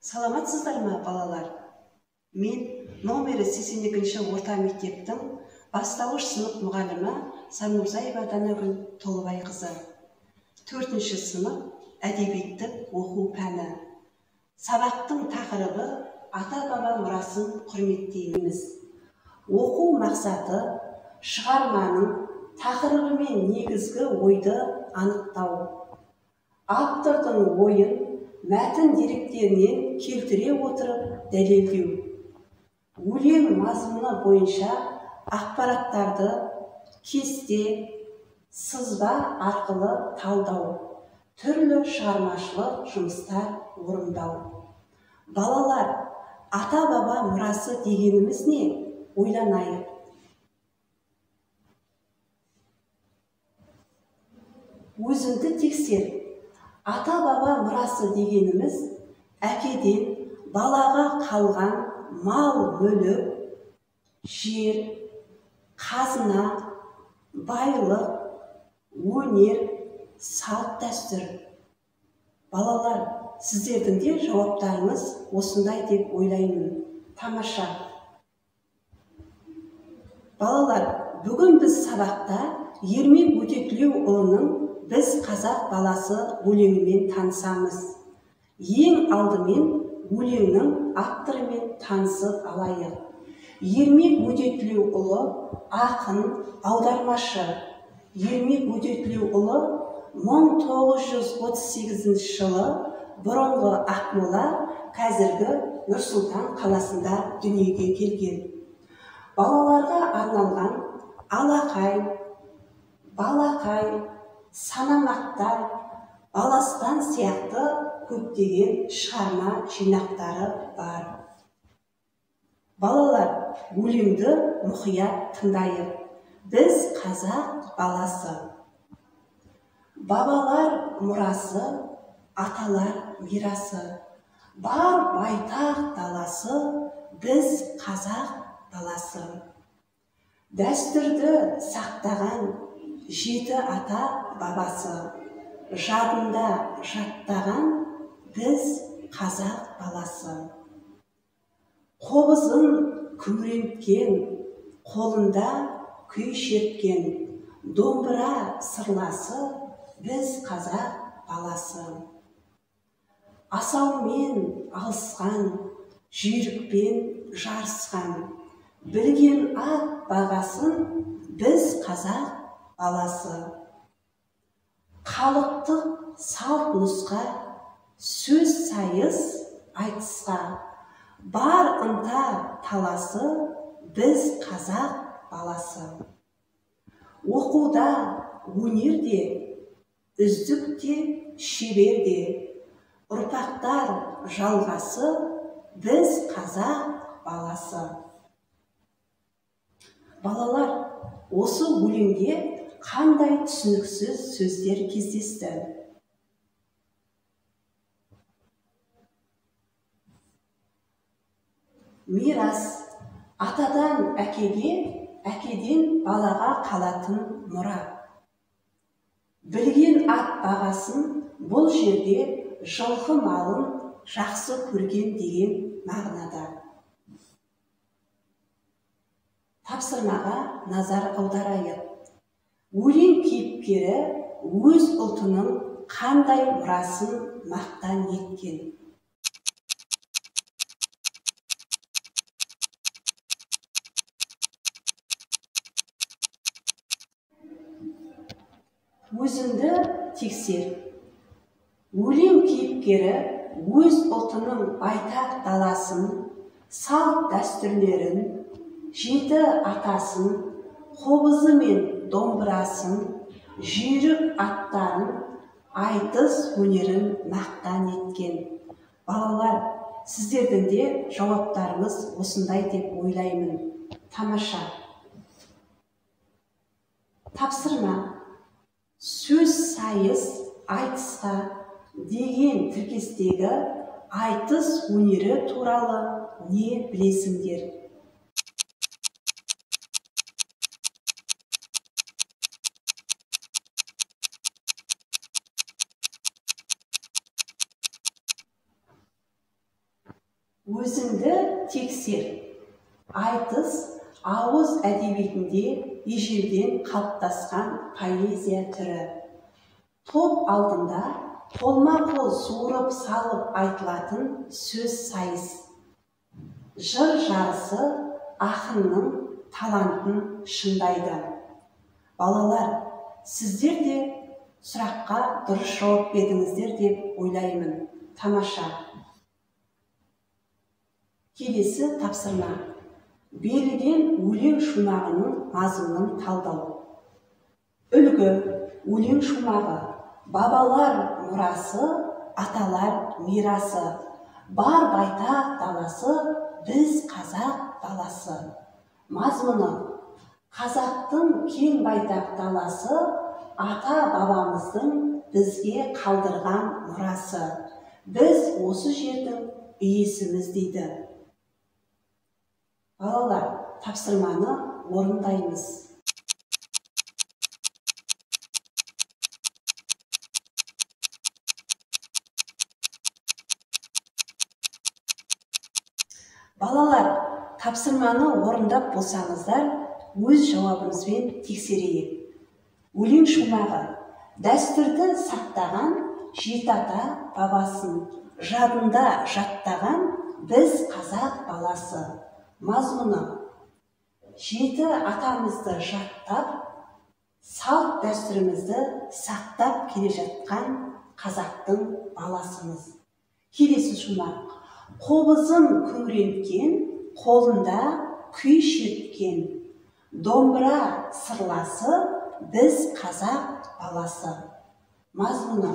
Саламатсыздар ма, балалар? Мен номері 82-ші орта мектептің бастауыш сынып мұғалімі Самурзаева Данагүл Толыбайқызы. 4-ші сынып әдебиеттік оқу пәні. Сабақтың тақырыбы ата-баба мұрасын құрметтейміз. Оқу мақсаты шығарманың тақырыбы мен негізгі ойды анықтау. Автордың ойын мәтін деректерінен келтіре отырып дәлелдеу. Өлең мазмұны бойынша ақпараттарды кесте, сызба арқылы талдау, түрлі шығармашылық жұмыстар орындау. Балалар, ата-баба мұрасы дегеніміз не? Ойланайық. Өзіңді тексер. Ата-баба мұрасы дегеніміз әкеден балаға қалған мал-мүлік, жер, қазына, байлық, өнер, салт-дәстүр. Балалар, сіздердің де жауаптарыңыз осындай деп ойлаймын. Тамаша. Балалар, бүгін біз сабақта Ермек Өтетілеуұлының «Біз қазақ баласы» өлеңімен танысамыз. Ең алдымен өлеңнің авторымен танысып алайық. Ермек Өтетілеуұлы ақын, аудармашы. Ермек Өтетілеуұлы 1938 жылы бұрынғы Ақмола, қазіргі Нұр-Сұлтан қаласында дүниеге келген. Балаларға арналған Алақай, Балақай, Санамақтар, Баластан сияқты көптеген шығарма жинақтары бар. Балалар, өлеңді мұқият тыңдайық. Біз қазақ баласы. Бабалар мұрасы, аталар мирасы. Бар байтақ даласы, біз қазақ баласы. Дәстүрді сақтаған жеті ата бабасы, жадында жаттаған біз қазақ баласы. Қобызын күңіренткен, қолында күй шерткен, домбыра сырласы, біз қазақ баласы. Асаумен алысқан, жүйрікпен жарысқан, білген ат бағасын, біз қазақ баласы. Халықтық салт нұсқа, сөз сайыс айтысқа, бар ынта таласы, біз қазақ баласы. Оқуда, өнерде, үздік те, шебер де, ұрпақтар жалғасы, біз қазақ баласы. Балалар, осы өлеңде қандай түсініксіз сөздер кездесті? Мирас, атадан әкеге, әкеден балаға қалатын мұра. Білген ат бағасын, бұл жерде жылқы малын жақсы көрген деген мағынада. Тапсырмаға назар аударайық. Өлең кейіпкері өз ұлтының қандай мұрасын мақтан еткен? Өзіңді тексер. Өлең кейіпкері өз ұлтының байтақ даласын, салт дәстүрлерін, жеті атасын, қобызы мен домбырасын, жүйрік аттарын, айтыс өнерін мақтан еткен. Балалар, сіздердің де жауаптарыңыз осындай деп ойлаймын. Тамаша. Тапсырма. Сөз сайыс айтысқа деген тіркестегі айтыс өнері туралы не білесіңдер? Өзіңді тексер. Айтыс ауыз әдебиетінде ежелден қалыптасқан поэзия түрі. Топ алдында қолма-қол суырып салып айтылатын сөз сайыс. Жыр жарысы ақынның талантын шыңдайды. Балалар, сіздер де сұраққа дұрыс жауап бердіңіздер деп ойлаймын. Тамаша. Келесі тапсырма. Берілген өлең шумағының мазмұнын талдау. Үлгі өлең шумағы. Бабалар мұрасы, аталар мирасы. Бар байтақ даласы, біз қазақ баласы. Мазмұны. Қазақтың кең байтақ даласы, ата-бабамыздың бізге қалдырған мұрасы. Біз осы жердің иесіміз дейді. Балалар, тапсырманы орындаймыз. Балалар, тапсырманы орындап болсаңыздар, өз жауабымызбен тексерейік. Өлең шумағы. Дәстүрді сақтаған жеті ата бабасын, жадында жаттаған біз қазақ баласы. Мазмұны. Жеті атамызды жаттап, салт дәстүрімізді сақтап келе жатқан қазақтың баласымыз. Келесі шумақ. Қобызын күңіренткен, қолында күй шерткен. Домбыра сырласы, біз қазақ баласы. Мазмұны.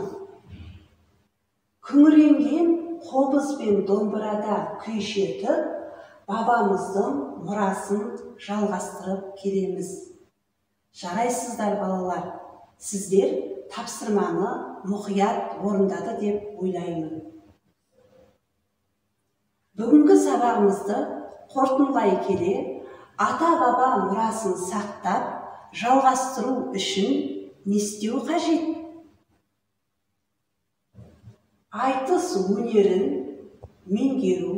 Күңіренген қобыз бен домбырада күй шертіп, бабамыздың мұрасын жалғастырып келеміз. Жарайсыздар, балалар. Сіздер тапсырманы мұқият орындады деп ойлаймын. Бүгінгі сабағымызды қорытындылай келе, ата-баба мұрасын сақтап, жалғастыру үшін не істеу қажет? Айтыс өнерін меңгеру,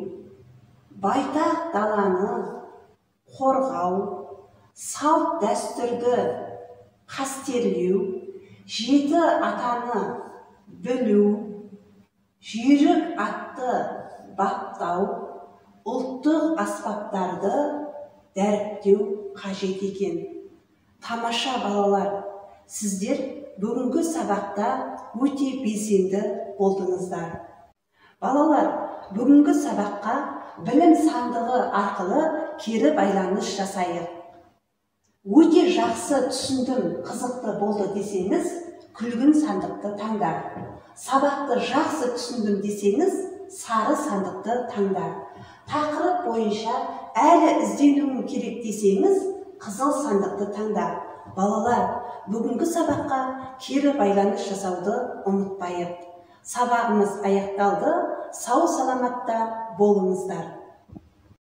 байтақ даланы қорғау, салт дәстүрді қастерлеу, жеті атаны білу, жүйрік атты баптау, ұлттық аспаптарды дәріптеу қажет екен. Тамаша, балалар, сіздер бүгінгі сабақта өте белсенді болдыңыздар. Балалар, бүгінгі сабаққа білім сандығы арқылы кері байланыс жасайық. Өте жақсы түсіндім, қызықты болды десеңіз, күлгін сандықты таңда. Сабақты жақсы түсіндім десеңіз, сары сандықты таңда. Тақырып бойынша әлі ізденуім керек десеңіз, қызыл сандықты таңда. Балалар, бүгінгі сабаққа кері байланыс жасауды ұмытпайық. Сабағымыз аяқталды. Сау саламатта болыңыздар.